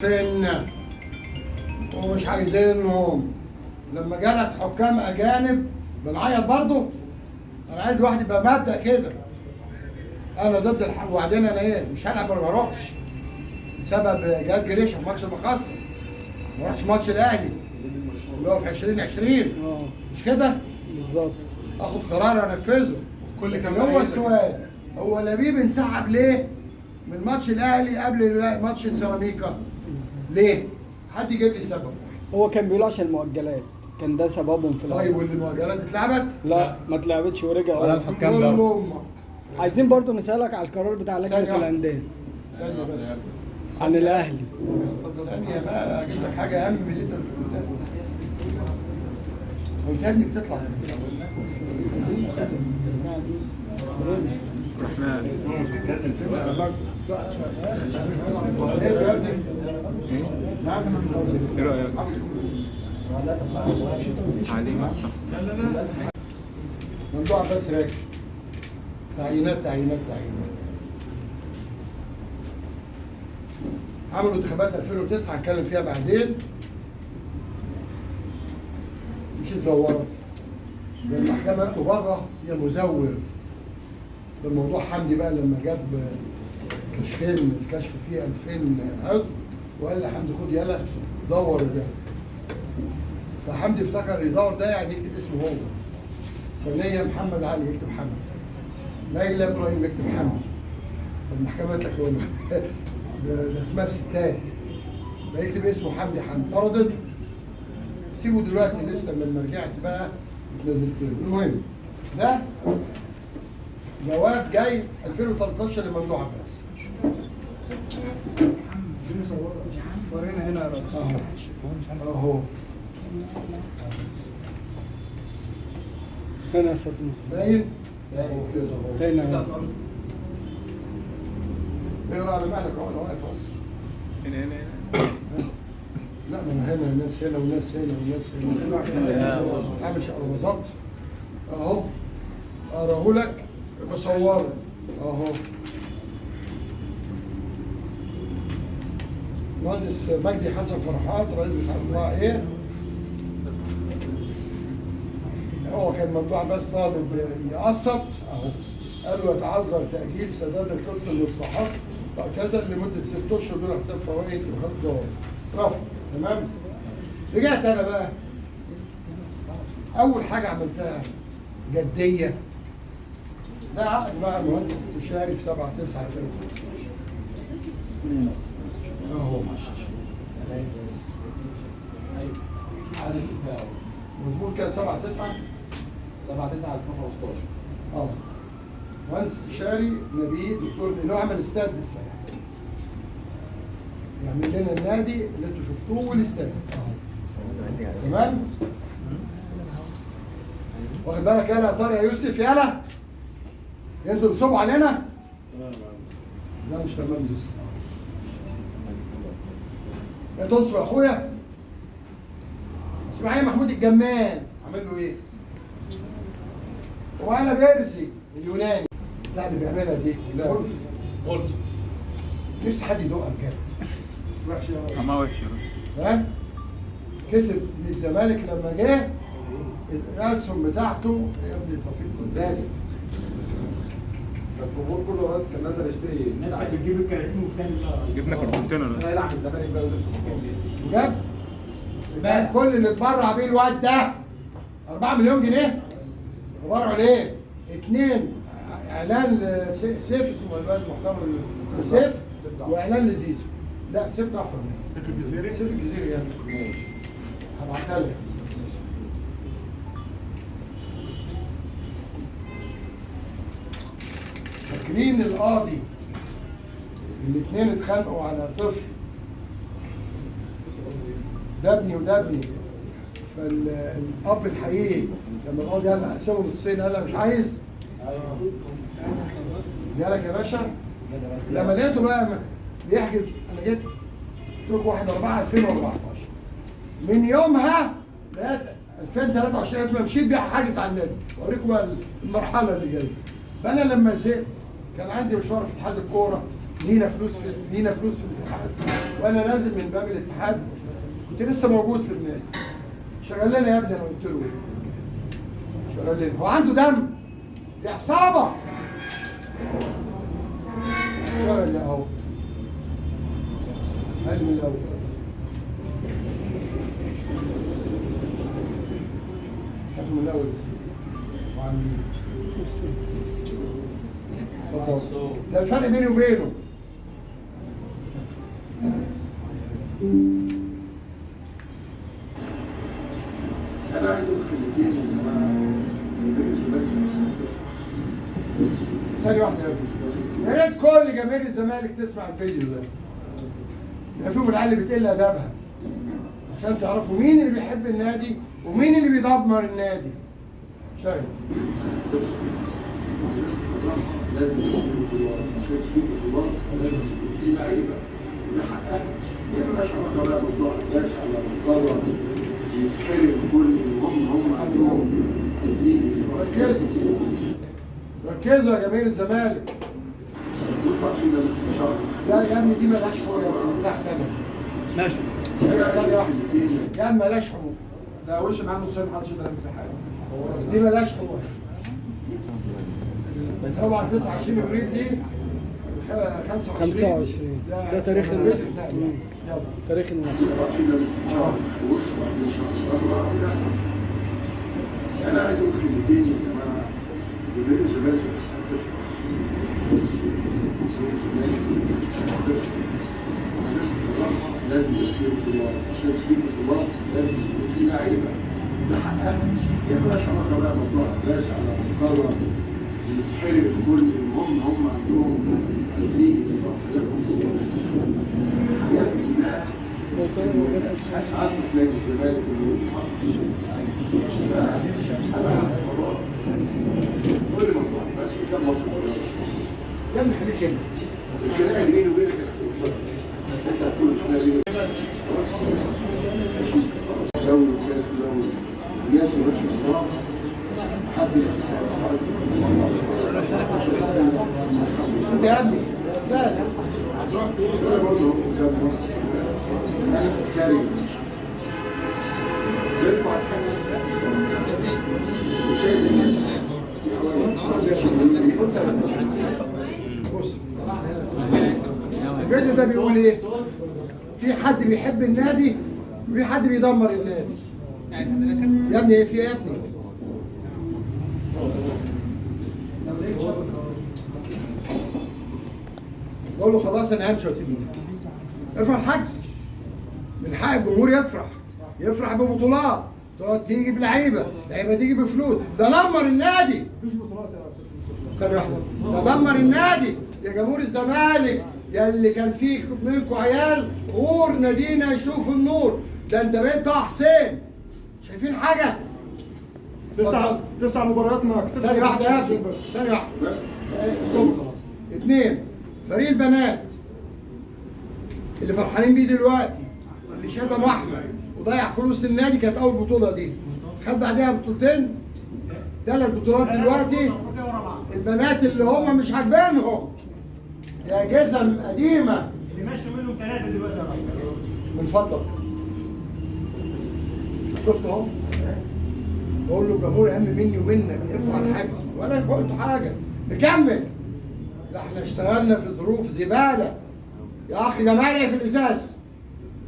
فين ومش عايزينهم. لما جالك حكام اجانب بنعيط برضه. انا عايز واحد يبقى مبدأ كده، انا ضد الحق. وبعدين انا ايه، مش هلعب ولا ما اروحش بسبب جهاد جريشه في ماتش المقصه، ما رحتش ماتش الاهلي اللي هو في 2020، مش كده؟ بالظبط. اخد قرار انفذه. كل كام هو السؤال، هو لبيب انسحب ليه من ماتش الاهلي قبل ماتش سيراميكا؟ ليه؟ حد يجيب لي سبب. هو كان بيقول عشان المؤجلات، كان ده سببهم في الاول. طيب والمؤجلات اتلعبت؟ لا ما اتلعبتش ورجع. ولا الحكام برضه. عايزين برضه نسألك على القرار بتاع لجنة الأندية. ثانية بس. عن الأهلي. ثانية بقى أجيب لك حاجة أهم من اللي أنت بتقولها. هو أنت يا ابني بتطلع رحمن. ايه يا ابني؟ ايه رأيك؟ علي مع الصف. ممدوح عباس راكب. تعيينات تعيينات تعيينات. عملوا انتخابات 2009 هنتكلم فيها بعدين. مش اتزورت. ده المحكمة قالت بره يا مزور. ده الموضوع حمدي بقى لما جاب كشفين، الكشف فيه 2000 عضو، وقال لحمدي خد يلا زور ده. فحمدي افتكر يزور ده يعني يكتب اسمه هو. ثانية محمد علي يكتب حمدي. ليلى ابراهيم يكتب حمدي. المحكمة قالت لك هو ده اسمها ستات. ده يكتب اسمه حمدي حمدي، طردته. سيبه دلوقتي لسه لما رجعت بقى اتنزلت له. المهم ده جواب جاي 2013 لممدوح عباس. ورينا هنا يا رب. اهو اهو هنا يا سيد مصطفى. باين؟ اهو كده اهو. هنا اقرا على مهلك اهو، انا واقف اهو. هنا هنا هنا. لا ما انا هنا ناس هنا وناس هنا وناس هنا. عامل شقرباظات اهو، اقراه لك بصورة اهو. مهندس مجدي حسن فرحات رئيس مش عارف الله ايه. هو كان ممدوح عباس طالب يقسط اهو، قال له يتعذر تأجيل سداد القسط المستحق وكذا لمدة 6 أشهر دون حساب فوائد وخد جواب. رفض. تمام؟ رجعت أنا بقى أول حاجة عملتها جدية، ده عقد مع المهندس الاستشاري في 7/9/2015 أهو. مظبوط كده 7/9 7/9/2015. اه مهندس استشاري نبيل دكتور اللي هو عمل استاد السنة، يعمل لنا النادي اللي انتوا شفتوه والاستاد اهو. تمام؟ واخد بالك يالا يا طارق يا يوسف يالا؟ انتوا تنصبوا علينا؟ لا مش تمام لسه. يا تنصب يا اخويا. اسماعيل محمود الجمال عامل له ايه؟ وانا بيرسي اليوناني بتاع اللي بيعملها دي كلها. قلت نفسي حد يدوقها بجد. وحش يا راجل. طعمها وحش يا راجل. ها؟ كسب من الزمالك لما جه الاسهم بتاعته يا ابني توفيق زادت. الجمهور كله بس كان نازل يشتري. الناس كانت بتجيب الكراتين وبتعمل جبنا كرتونة. عشان هيلعب الزمالك بقى ولبس حكام. بجد؟ بقى كل اللي اتبرع بيه الواد ده 4 مليون جنيه. تبرعوا ليه؟ 2 اعلان لسيف اسمه الواد المحترم سيف، واعلان لزيزو. لا سيف جعفر. سيف الجزيري. سيف الجزيري يعني. ماشي. هبعتها لك. فاكرين القاضي الاثنين اتخانقوا على طفل، ده ابني وده ابني، فالاب الحقيقي لما القاضي قال اقسمه نصين قال انا مش عايز. جالك يا باشا. لما لقيته بقى بيحجز، انا جيت قلت لكم 1/4/2014، من يومها لغاية 2023 ما مشيت بيها حاجز على النادي. اوريكم بقى المرحلة اللي جاية. فانا لما زهقت كان عندي مشوار في اتحاد الكورة، لينا فلوس في الاتحاد، وانا نازل من باب الاتحاد كنت لسه موجود في النادي. شغال لنا يا ابني، انا قلت له شغال لنا، هو عنده دم، دي عصابة. شغال لنا اهو، قال من الاول. من الاول بس. اتفضل. ده الفرق بيني وبينه. انا عايز اقول كلمتين يا جماعة. ثانية واحدة يا ابني، يا ريت كل جماهير الزمالك تسمع الفيديو ده. يبقى فيهم العيال اللي بتقل ادبها، عشان تعرفوا مين اللي بيحب النادي ومين اللي بيدمر النادي. شغل. لازم يكون في بطولات، عشان تجيب بطولات لازم يكون في لعيبة، وده حقها. هي مالهاش علاقة بقى بموضوع الناس ولا بالقدر، يتحرم كل اللي هم عندهم عايزين. ركزوا ركزوا يا جماهير الزمالك. لا يا ابني دي مالهاش حقوق يا ابني، تحت انا. ماشي. يا عم مالهاش حقوق. ده وش معاه نص ساعة محدش يقدر يعمل فيه حاجة. دي مالهاش حقوق. طبعا 29 ابريل دي 25 ده تاريخ النشر. تاريخ النشر. انا عايز اقول كلمتين يا جماعة. جماهير الزمالك هتفرح. جماهير الزمالك هتفرح. وعشان تفرحها لازم يبقى فيه بطولات، عشان تجيب بطولات لازم يكون في لعيبة، ده حقها. هي مالهاش علاقة بقى بموضوع الناس على القدر، يتحرم كل اللي هم عندهم عايزين. حياتهم كلها قعدت في نادي الزمالك انا قرار كل موضوع بس قدام مصر. يا ابني خليك هنا. الخناقة اللي بيني وبينك انت هتقول الخناقة بيني خلاص ماشي. دوري وكاس ودوري الناس ما شاء الله محدش. انت يا ابني يا استاذ انا برضه قدام مصر انا خارج بيرفع الحجز وسايب النادي. بص بص الفيديو ده بيقول ايه؟ في حد بيحب النادي وفي حد بيدمر النادي. يا ابني ايه في ايه يا ابني؟ بقول له خلاص انا همشي واسيب النادي. ارفع الحجز. من حق الجمهور يفرح، يفرح ببطولات، بطولات تيجي بلعيبه، لعيبة تيجي بفلوس، ده دمر النادي. مفيش بطولات يا سيدي. ثانية واحدة، ده دمر النادي يا جمهور الزمالك، يا اللي كان فيه منكم عيال غور نادينا يشوف النور، ده انت بقيت طه حسين. شايفين حاجة؟ تسع مباريات ما كسبتش. ثانية واحدة يا ابني، ثانية واحدة. خلاص. 2 فريق البنات اللي فرحانين بيه دلوقتي، اللي شتم احمد وضيع فلوس النادي، كانت اول بطولة دي، خد بعدها بطولتين، 3 بطولات دلوقتي. البنات اللي هم مش عاجبينهم يا جزم قديمة اللي مشوا منهم 3 دلوقتي يا ريس. من فضلك. شفت اهو؟ بقول له الجمهور اهم مني ومنك، ارفع الحجز، ولا قلت حاجة، نكمل. لا احنا اشتغلنا في ظروف زبالة. يا اخي جمال اقفل الازاز.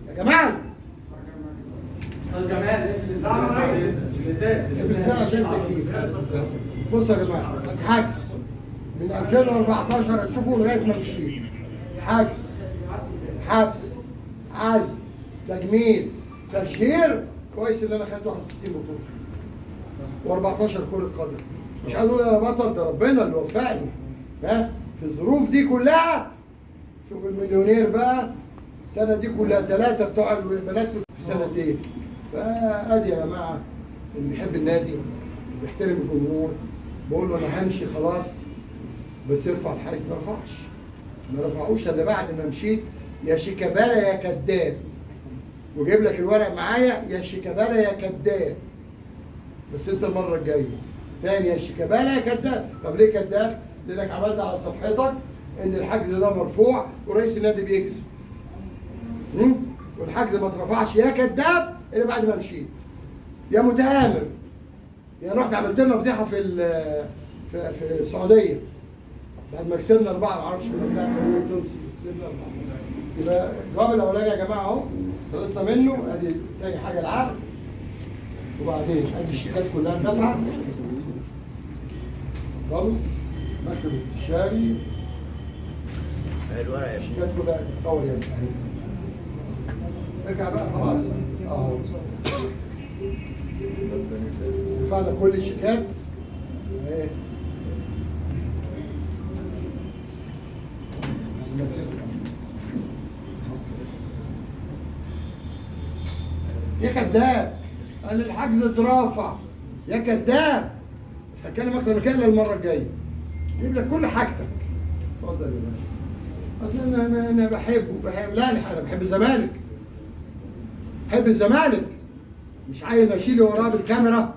يا جمال. استاذ جمال اقفل الازاز. اقفل الازاز عشان تكليف. بصوا يا جماعة، حجز من 2014 هتشوفوا لغاية ما مشيت. حجز، حبس، عزل، تجميل، تشهير. كويس ان انا خدت 61 بطوله و14 كرة قدم. مش عايز اقول انا بطل، ده ربنا اللي وفقني. ها في الظروف دي كلها. شوف المليونير بقى السنة دي كلها 3 بتوع البنات في سنتين. فادي يا جماعة اللي بيحب النادي، اللي بيحترم الجمهور، بقول له انا همشي خلاص بس ارفع الحاجز. ما رفعش، ما رفعوش الا بعد ما مشيت. يا شيكابالا يا كذاب، وجايب لك الورق معايا يا شيكابالا يا كذاب، بس انت المرة الجاية تاني يا شيكابالا يا كذاب. طب ليه كذاب؟ لانك عملت على صفحتك ان الحجز ده مرفوع ورئيس النادي بيكذب. والحجز ما اترفعش يا كذاب الا بعد ما مشيت. يا متآمر. يا رحت عملت لنا فضيحة في في السعودية. بعد ما كسبنا 4 ما اعرفش كنا بنلعب فريق تونسي كسبنا 4. يبقى الجواب الاولاني يا جماعة اهو خلصنا منه، ادي تاني حاجة العقد. وبعدين ادي الشيكات كلها اندفعت. اتفضلوا. مكتب استشاري. الورقة يا الشيكات كلها اتصور يا ابني. ارجع بقى خلاص اهو. دفعنا كل الشيكات. اهي. يا كذاب، قال الحجز اترافع يا كذاب. مش هتكلم اكتر من كده الا المرة الجاية. جيب لك كل حاجتك. اتفضل يا باشا. اصل انا بحبه بحب، لا انا بحب الزمالك. بحب الزمالك. مش عيل اشيل وراه بالكاميرا.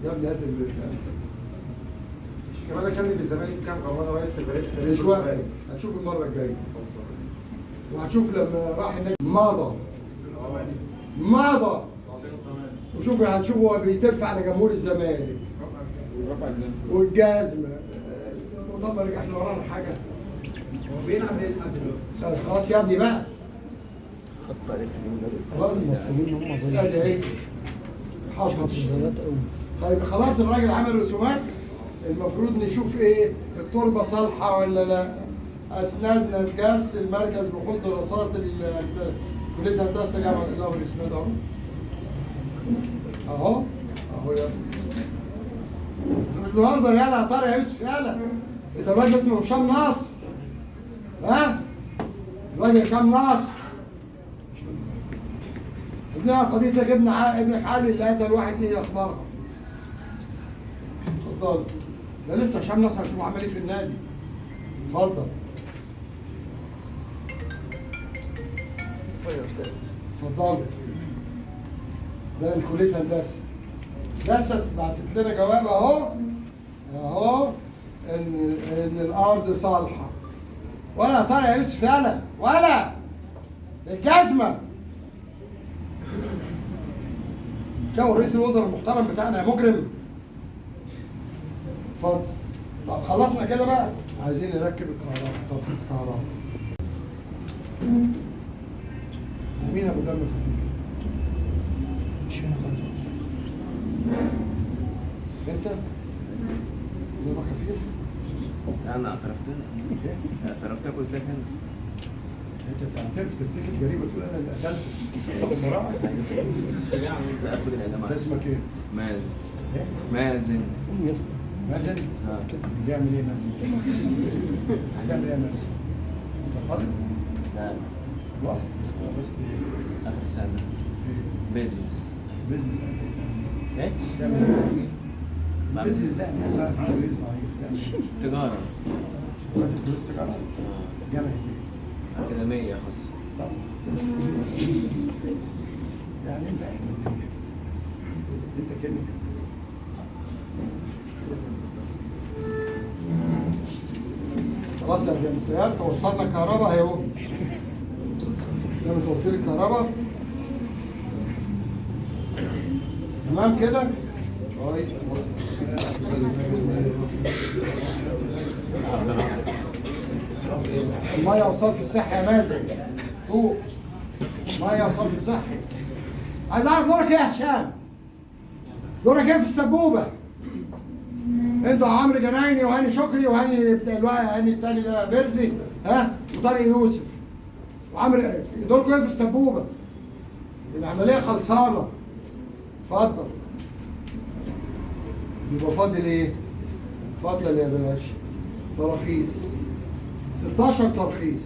يا ابني هات البتاع. مش كمان اكلم الزمالك كام غرامة رئيس الفريق؟ مش وقت، هتشوف المرة الجاية. وهتشوف لما راح النادي مضى. مضى. وشوف هتشوف هو بيتف على جمهور الزمالك. والجزمه. الموضوع ما رجعش ورانا حاجة. هو بيلعب ايه لحد دلوقتي؟ خلاص يا ابني بقى. خلاص المصريين هم زي حافظ. طيب خلاص الراجل عمل رسومات، المفروض نشوف ايه التربة صالحه ولا لا. اسندنا الجس المركز بحوث دراسات كليه هندسة جامعه الادارة والاسناد اهو. اهو اهو يا ابني. مش بنهزر. يلا يا طارق يا يوسف يلا. انت الواد اسمه هشام ناصر. ها؟ الواد هشام ناصر. عايزين نعرف قضيتك ابنك علي اللي قتل واحد ايه اخبارها؟ اتفضل. ده لسه هشام ناصر هشوفه عمل ايه في النادي. اتفضل. اتفضل. ده الكلية هندسة. لسه بعتت لنا جواب اهو اهو ان الارض صالحة. ولا يا طارق يا يوسف يلا ولا الجزمة. كون رئيس الوزراء المحترم بتاعنا يا مجرم. اتفضل. طب خلصنا كده بقى، عايزين نركب الكهرباء، ترخيص كهرباء. مين ابو دم خفيف؟ مش هنا خالص. انت؟ دمك خفيف؟ انا اعترفت لك. اعترفت لك قلت لك انا. انت تعترف ترتكب جريمة تقول انا اللي قتلته؟ تاخد براءه؟ الشجاعة. انت اسمك ايه؟ مازن. مازن. قوم يا اسطى. مازن؟ بيعمل ايه مازن؟ بتعمل ايه يا مازن؟ انت طالب؟ لا. خلاص خلصت ايه؟ اخر سنة. business. business ايه؟ تعمل ايه؟ business ده يعني سنة في ضعيف تعمل تجارة. انت بتدرس تجارة؟ جامعة ايه؟ أكاديمية خاصة. طبعا. يعني انت اكاديمية انت كأنك خلاص يا جماعة توصلنا الكهرباء اهو. نعمل توصيل الكهرباء. تمام كده؟ طيب. المية وصرف الصحي يا مازن. فوق. مية وصرف صحي. عايز اعرف دورك ايه يا هشام؟ دورك ايه في السبوبه؟ انتوا عمرو جنايني وهاني شكري وهاني بتاع هاني التاني ده بيرزي ها وطارق يوسف وعمرو، دوركم ايه في السبوبه؟ العملية خلصانه. اتفضل. يبقى فاضل ايه؟ اتفضل يا باشا. تراخيص 16 ترخيص.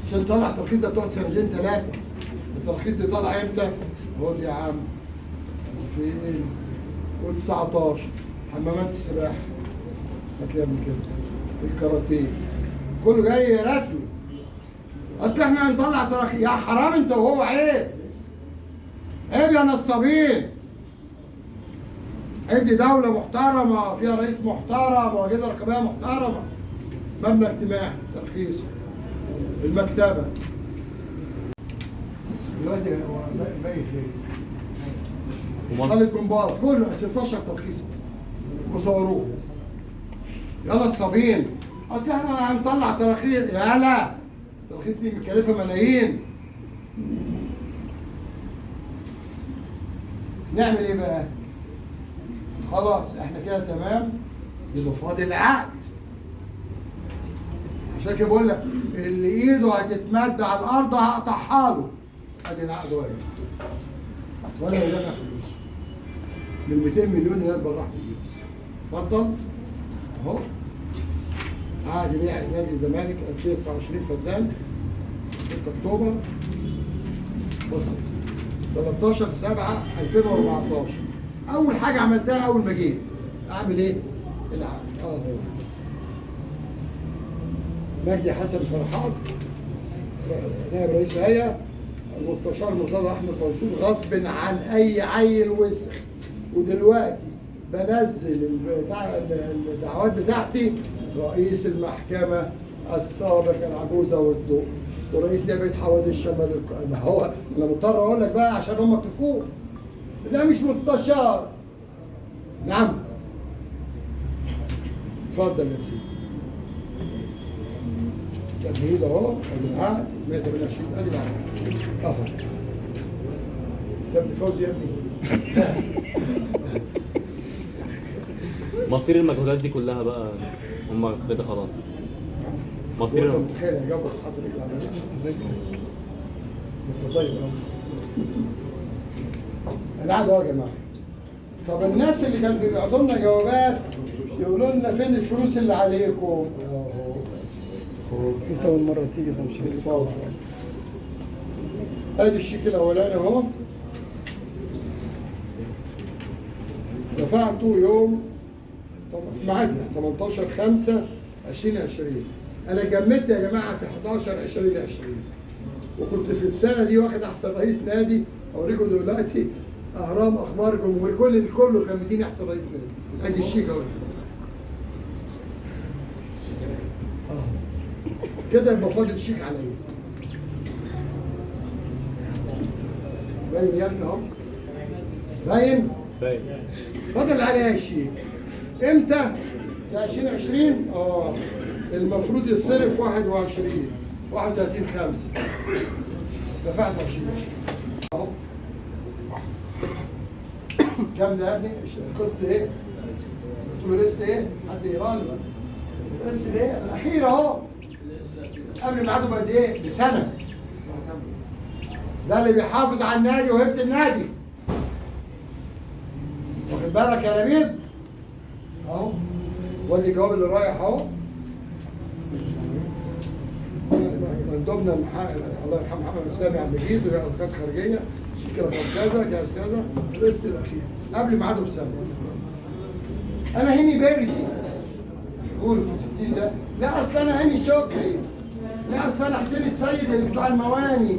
عشان طلع ترخيص ده بتقعد سنتين ثلاثة. الترخيص ده طالع امتى؟ خد يا عم 2019. حمامات السباحة هتلاقيها من كده، الكاراتيه كله جاي رسمي. اصل احنا هنطلع تراخيص يا حرام انت وهو، عيب عيب يا نصابين. عيب دي دولة محترمة فيها رئيس محترم وأجهزة رقابية محترمة. مبنى اجتماعي ترخيص المكتبة دلوقتي هو باقي فين؟ خالد جمباز كله 16 ترخيص وصوروه. يلا الصابين، اصل احنا هنطلع تراخيص، يلا التراخيص دي مكلفة ملايين. نعمل ايه بقى؟ خلاص احنا كده تمام، يبقى فاضي العقد. عشان كده بقول لك اللي ايده هتتمد على الارض هقطعها له. ادي العقد واقف وانا اللي دافع فلوسه من 200 مليون اللي انا اتبرعت بيهم. اتفضل اهو عقد بيع نادي الزمالك 2029 فدان 6 اكتوبر. بص يا سيدي 13/7/2014 اول حاجة عملتها اول ما جيت اعمل ايه؟ العقد اهو. مجدي حسن فرحات نائب رئيس هيئة، المستشار مرتضى احمد منصور غصب عن اي عيل وسخ. ودلوقتي بنزل الدعوات بتاعتي رئيس المحكمة السابق العجوزة والضوء ورئيس نيابة حوادث الشمال. ما هو انا مضطر اقول لك بقى عشان هم تفوق، ده مش مستشار. نعم اتفضل يا سيدي. تمهيد اهو، ادي العقد 128، ادي العقد اهو. يا ابني فوزي يا ابني. مصير المجهودات دي كلها بقى هم كده خلاص. مصير انت متخيل يا جابر حاطط رجل على رجل؟ انت طيب قوي. العقد اهو يا جماعة. طب الناس اللي كانوا بيبعتوا لنا جوابات يقولوا لنا فين الفلوس اللي عليكم؟ اهو. انت اول مرة تيجي فمش اتفضل. ادي الشيك الاولاني اهو، دفعته يوم في ميعادنا 18/5/2020. انا جمدت يا جماعة في 11/2020، وكنت في السنة دي واخد احسن رئيس نادي. اوريكم دلوقتي اهرام اخبار جمهوري كل كله كان مديني احسن رئيس نادي. ادي الشيك اهو كده، يبقى فاضل شيك عليا. باين يا ابني اهو، باين؟ باين. فاضل عليا شيك امتى؟ ده 2020 المفروض يتصرف 21 31/5، دفعت 2020 اهو. كام ده يا ابني؟ القسط ايه؟ قلت له لسه ايه؟ حد يقرا لي القسط ايه؟ الاخير اهو قبل ميعاده بقد ايه؟ بسنة. ده اللي بيحافظ على النادي وهيبة النادي. واخد بالك يا لبيب؟ اهو وادي الجواب اللي رايح اهو. مندوبنا الله يرحمه محمد سامي عبد المجيد وكالة خارجية شيك رقم كذا جهاز كذا القسط الاخير قبل ميعاده بسنة. انا هني بيرسي قول في 60 ده، لا اصل انا هاني شكري، لا اصل انا حسين السيد اللي بتوع المواني.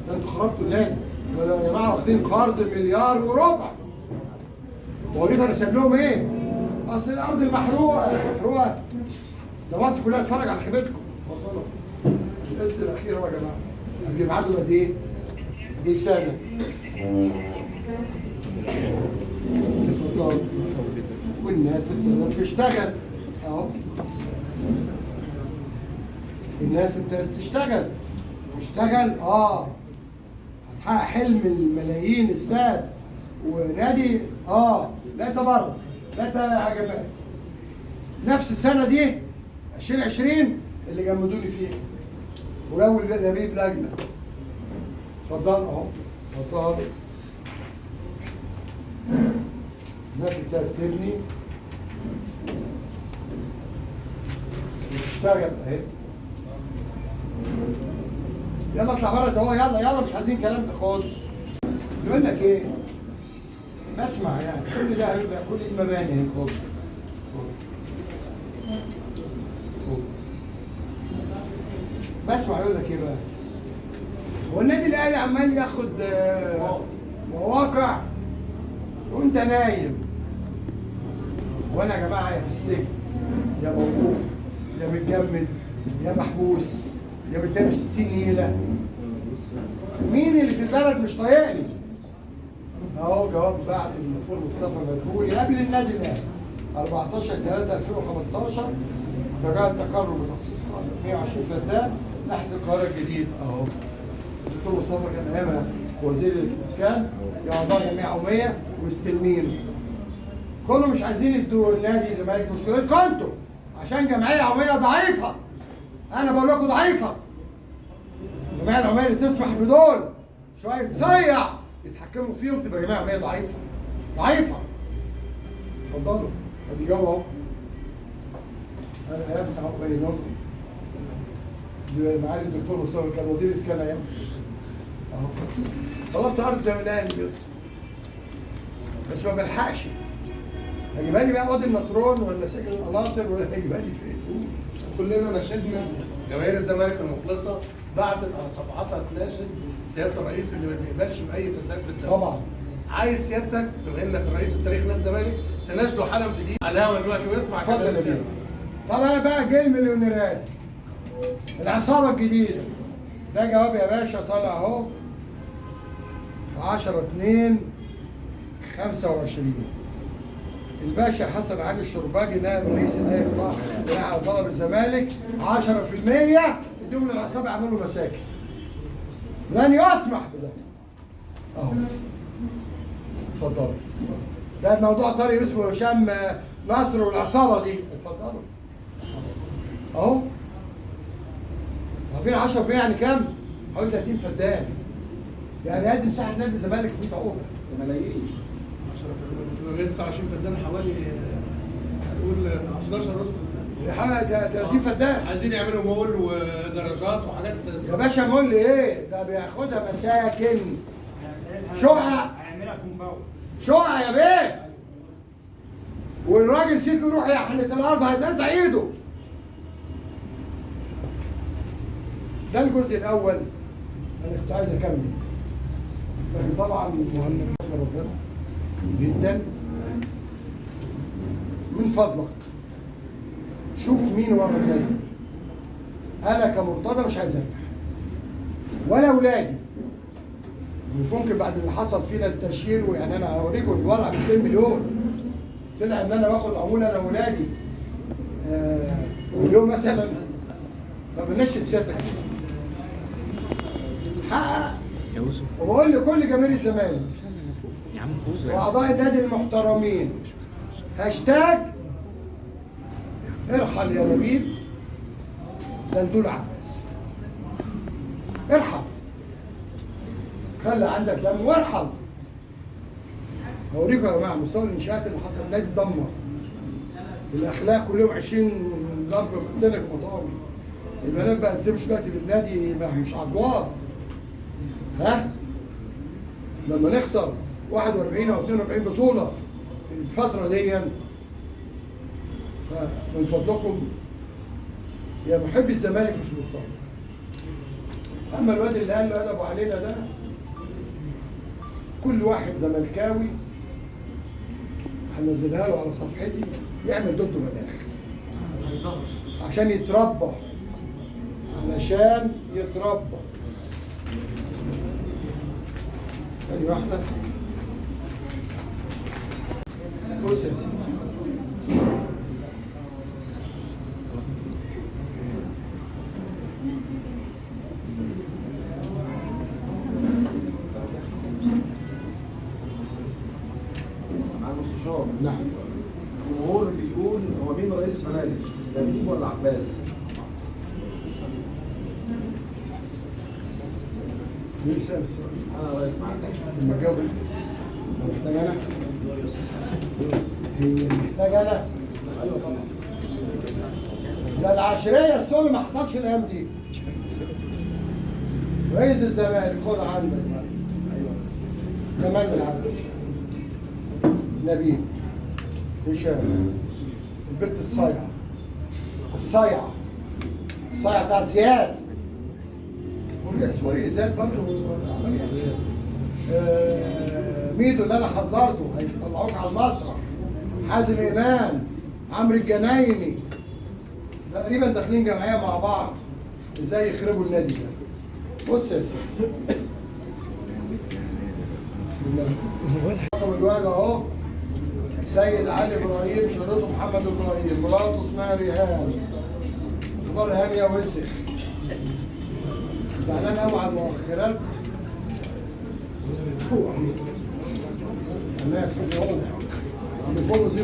ده انتوا خربتوا النادي يا جماعة، واخدين قرض 1.25 مليار. واوريك انا سايب لهم ايه؟ اصل الارض المحروقه محروقة، ده مصر كلها اتفرج على خيبتكم. اتفضلوا. القسط الاخير اهو يا جماعة قبل ميعاده قد ايه؟ بسنة. اتفضلوا. والناس ابتدت تشتغل اهو. الناس ابتدت تشتغل تشتغل هتحقق حلم الملايين استاد ونادي. لا انت بره، لا انت يا جماعة. نفس السنة دي 2020 اللي جمدوني فيها وجابوا لبيب لجنة. اتفضل اهو، اتفضل. الناس ابتدت تبني وتشتغل اهي. يلا اطلع بره اهو، يلا يلا مش عايزين كلام ده خالص. بيقول لك ايه؟ بسمع يعني كل ده هيبقى كل المباني اهي. خد بسمع يقول لك ايه بقى؟ هو النادي الاهلي عمال ياخد مواقع وانت نايم. وانا يا جماعة يا في السجن يا موقوف يا متجمد يا محبوس يا متلبس 60 نيله. مين اللي في البلد مش طايقني؟ اهو جواب بعد الدكتور مصطفى مدبولي قبل النادي الاهلي 14/3/2015 رجاء التقرب بتخصيص 120 فدان ناحية القاهرة الجديدة. اهو الدكتور مصطفى كان ايامها وزير الاسكان، يا اعضاء جمعية عموميه واستلمين. كله مش عايزين يدوا النادي الزمالك، مشكلتكم انتوا عشان جمعية عموميه ضعيفة. انا بقول لكم ضعيفة. الجمعية العمومية اللي تسمح بدول شوية صيع يتحكموا فيهم تبقى جمعية عموميه ضعيفة. ضعيفة. اتفضلوا ادي جوه اهو. انا ايام اهو باين لكم. معالي الدكتور مصطفى كان وزير الاسكان ايام. اهو. طلبت ارض زي ما الاهلي بيطلب. بس ما بلحقش. هجيبها لي بقى وادي النطرون ولا سجن القناطر ولا هجيبها لي فين؟ كلنا ناشدنا جماهير الزمالك المخلصه بعتت على صفحاتها تناشد سيادة الرئيس اللي ما بيقبلش باي فساد في الدولة. طبعا. عايز سيادتك بما انك رئيس التاريخ نادي الزمالك تناشده حالا في دي على الهوا دلوقتي ويسمع اتفضل يا بيه. طب انا بقى جاي المليونيرات العصابة الجديدة. ده جواب يا باشا طالع اهو في 10/2/25. الباشا حسن علي الشرباجي نائب رئيس الهيئة قطاع بناء على طلب الزمالك 10% اديهم للعصابه يعملوا مساكن. لن يسمح بده. اهو. اتفضلوا. ده الموضوع طارق يوسف وهشام نصر والعصابه دي، اتفضلوا. اهو. عارفين 10% يعني كام؟ حوالي 30 فدان. يعني قد مساحة نادي الزمالك في 100 عقده. ملايين. 10% 29 فدان حوالي هنقول 11 ونص حوالي 30 فدان. عايزين يعملوا مول ودرجات وحاجات. يا باشا مول ايه؟ ده بياخدها مساكن. شقق. هيعملها compound. شقق يا بيه. والراجل فيكم يروح يحنت الارض هيتقطع ايده. ده الجزء الاول. انا كنت عايز اكمل. لكن طبعا مهم ربنا جدا. من فضلك شوف مين ورا الناس دي. انا كمرتضى مش عايز انجح ولا اولادي. مش ممكن بعد اللي حصل فينا التشهير، ويعني انا هوريكم الورقة ب 200 مليون طلع ان انا باخد عمولة انا واولادي مليون مثلا. ما بنشد سيادتك حقق. وبقول لكل جماهير الزمالك واعضاء النادي المحترمين، هاشتاج ارحل يا لبيب دلدول عباس. ارحل، خلي عندك دم وارحل. هوريكم يا جماعة مستوى الانشاءات اللي حصل، النادي اتدمر. الاخلاق كل يوم 20 ضرب سنة مطاوي. البنات بقت تمشي دلوقتي في النادي مش عضوات. ها؟ لما نخسر 41 او 42 بطوله في الفترة دي، فمن فضلكم يا محبي الزمالك مش مرتضى. اما الواد اللي قال له ادبوا علينا ده، كل واحد زملكاوي هنزلها له على صفحتي يعمل ضده بلاغ عشان يتربى، علشان يتربى. ثانية واحدة. بص يا سيدي، نعم. الجمهور بيقول هو مين رئيس الزمالك؟ لبيب ولا عباس؟ مين سأل السؤال؟ أنا رئيس معاك. لما تجاوب أنت. محتاج أنا؟ هي محتاج أنا؟ أيوه طبعا. لا العشرية السؤال ما حصلش الأيام دي. رئيس الزمالك خد عندك بقى. أيوه. جمال بالعبد. نبيل. هشام. البنت الصايعة. الصايعة. الصايعة بتاعت زياد. اسمه ايه زياد برضه؟ ميدو اللي انا حذرته هيطلعوك على المسرح. حازم امام، عمرو الجنايني، تقريبا داخلين جمعية مع بعض ازاي يخربوا النادي ده. بص يا سيدي، بسم الله. رقم الواد اهو، سيد علي ابراهيم، شريطه محمد ابراهيم، مراته اسمها ريهام. اخبار ريهام يا وسخ؟ زعلان قوي على المؤخرات. الناس تليفونه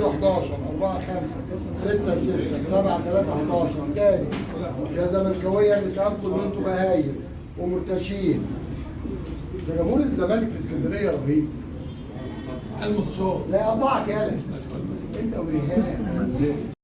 011 4 5 6 6 7 3 11. تاني يا زملكاويه اللي اتهمتوا ان انتوا بهايم ومرتشين. ده جمهور الزمالك في اسكندرية رهيب. المتصور لا يقطعك يالا انت وريهام.